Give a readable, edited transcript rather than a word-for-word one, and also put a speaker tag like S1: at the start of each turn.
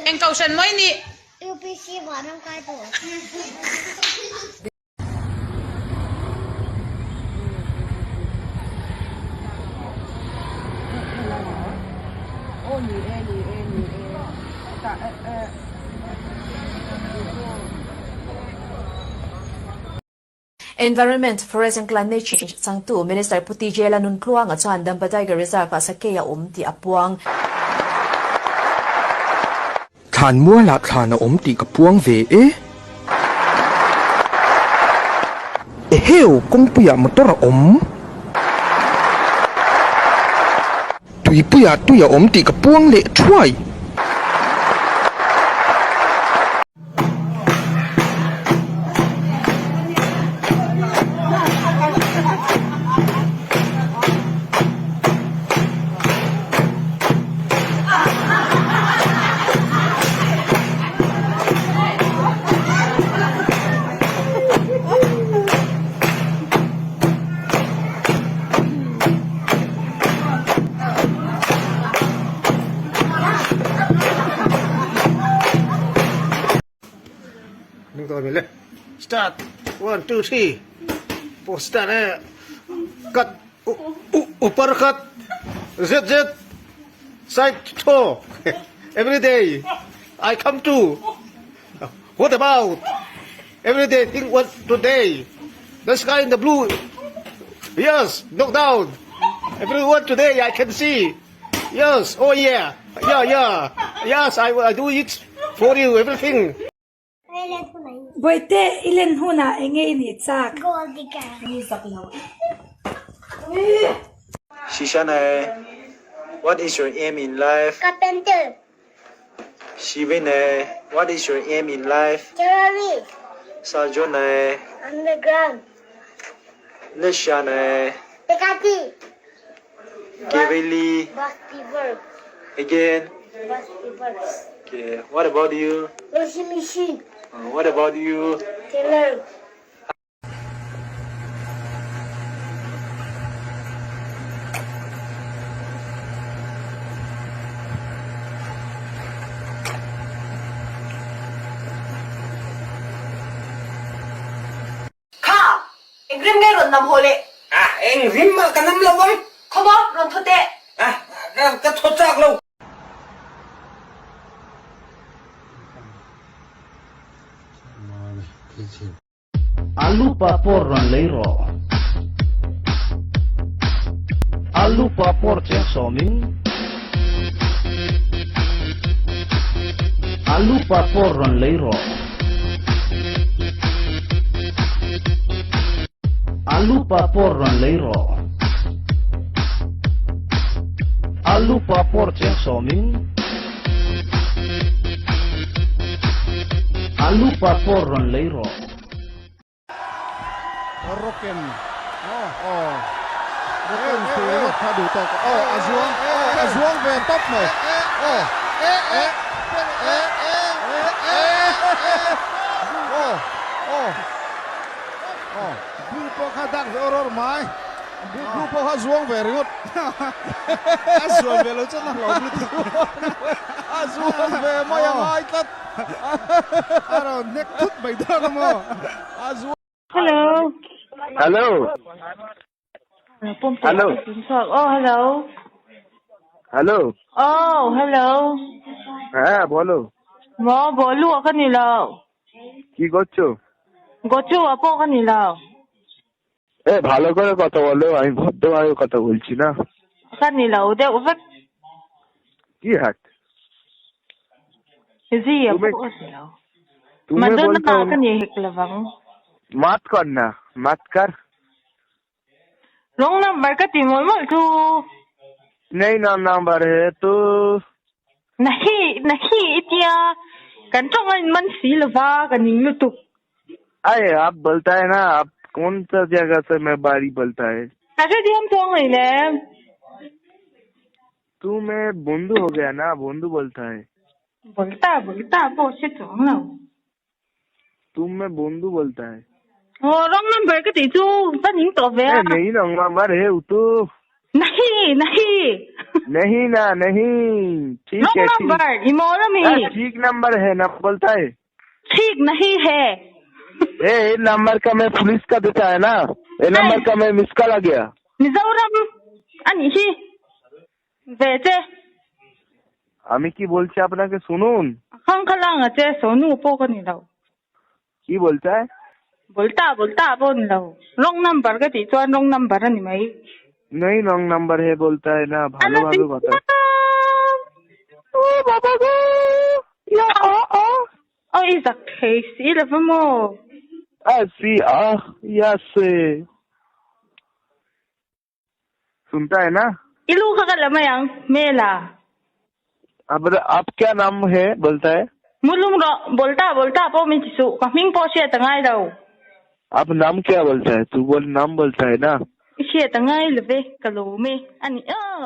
S1: Eng kohhran maw i nih?
S2: Environment, Forest and Climate Change changtu Minister Pu TJ Lanuntluanga chuan Dampa Tiger Reserve-ah sakei a awm tih a puang.
S3: Thlan mualah thlan a awm tih ka puang ve e. Eheu, kawngpuiah motor a awm. Tuipuiah tui a awm tih ka puang leh thuai.
S4: Start 1 2 3 4 start eh cut upper cut Z Z side toe every day I come to what about every day think what today the sky in the blue yes knock down everyone today I can see yes oh yeah yeah yeah yes I I do it for you everything
S5: Bawihte i len hunah enge i nih chak?
S6: Shishane, what is your aim in life?
S7: Carpenter.
S6: Shivine, what is your aim in life?
S7: Terrorist.
S6: Sajone,
S7: Underground.
S6: Nishane,
S7: Dekati.
S6: Kevili,
S7: Bus
S6: again.
S7: Bus
S6: Okay, what about you?
S7: Washing machine.
S6: What about you?
S7: Tailor.
S8: Kha! Eng rim nge rawn nam haw leh?
S9: A, eng rim ah ka nam lo ang.
S8: Khawmaw, rawn thaw teh.
S9: A, ka thaw chak lo.
S10: Alu papawr rawn lei rawh. Alu papawr cheng sawmin. Alu papawr rawn lei rawh. Alu papawr rawn lei rawh. Alu papawr cheng sawmin. Alu papawr rawn lei rawh.
S11: Rocken aw Rocken pui ngawt kha duh tawk aw a zuang a zuang ve tawp mai aw e e e e aw aw aw Blue pawh kha dak ve awr awr mai Blue pawh kha zuang ve ringawt a zuan ve lo chuan a hlauh lutuk a zuang ve mai a ngai tlat a rawn hnek thut mai dawn a maw a zuang
S12: Hello.
S13: Hello. Hello.
S12: Oh, hello.
S13: Hello.
S12: Oh, hello.
S13: হ্যাঁ বলো
S12: Mo, bolu ka ni lo.
S13: কি করছো
S12: Gochu apo ka ni lo.
S13: এ ভালো করে কথা বলো আমি ভদ্রভাবে কথা বলছি না
S12: Ka ni lo deuh vek.
S13: কি হাট
S12: Zi
S13: তুমি
S12: apo ka ni lo.
S13: তুমি
S12: Madonna
S13: বলছো
S12: ka ni hek lovang.
S13: মাত কর না মাত কর
S12: Wrong number ka ti mol mol chu.
S13: নেই না নাম্বার হে তো
S12: Nahi, nahi itia. Kan tong an man si lova ka ning lutuk.
S13: अरे आप बोलता है ना आप कौन सा जगह से मैं बारी बोलता है
S12: Ka hre diam chuang hei nem.
S13: तू मैं बंधु हो गया ना बंधु बोलता है
S12: Bolta, bolta po hre chuang lo.
S13: तुम मैं बंधु बोलता है
S12: Oh, wrong number ka ti chu. Pa ning to ve
S13: A
S12: a.
S13: नहीं ना नंबर है वो तो
S12: Nahi nahi.
S13: नहीं ना नहीं ठीक
S12: Wrong
S13: है ठीक
S12: number i mawl ami.
S13: हाँ, ठीक नंबर है ना बोलता है
S12: ठीक nahi है.
S13: ए ये नंबर का मैं पुलिस का देता है ना ये नंबर का मैं मिस कॉल आ गया
S12: Mizoram anih hi. Ve che.
S13: আমি কি বলছি আপনাকে শুনুন
S12: Khang khalang a che sonu pawh ka ni lo.
S13: কি বলতে है
S12: Bolta bolta pawh ni lo. Wrong number ka tih chuan wrong number a ni mai.
S13: नहीं रॉन्ग नंबर है बोलता है ना भालो भालो बता
S12: O baba go. Ya a a. O i zak thei si lo va maw.
S13: सी आ या से सुनता है ना
S12: I lu kha ka la mai ang hmela.
S13: अब आप क्या नाम है बोलता है
S12: Mulum rawh bolta bolta pawh min ti suh ka hming pawh hriat a ngai lo.
S13: आप नाम क्या बोलता है तू बोल नाम बोलता है ना
S12: I hriat a ngai lo ve ka lawm e a ni aw.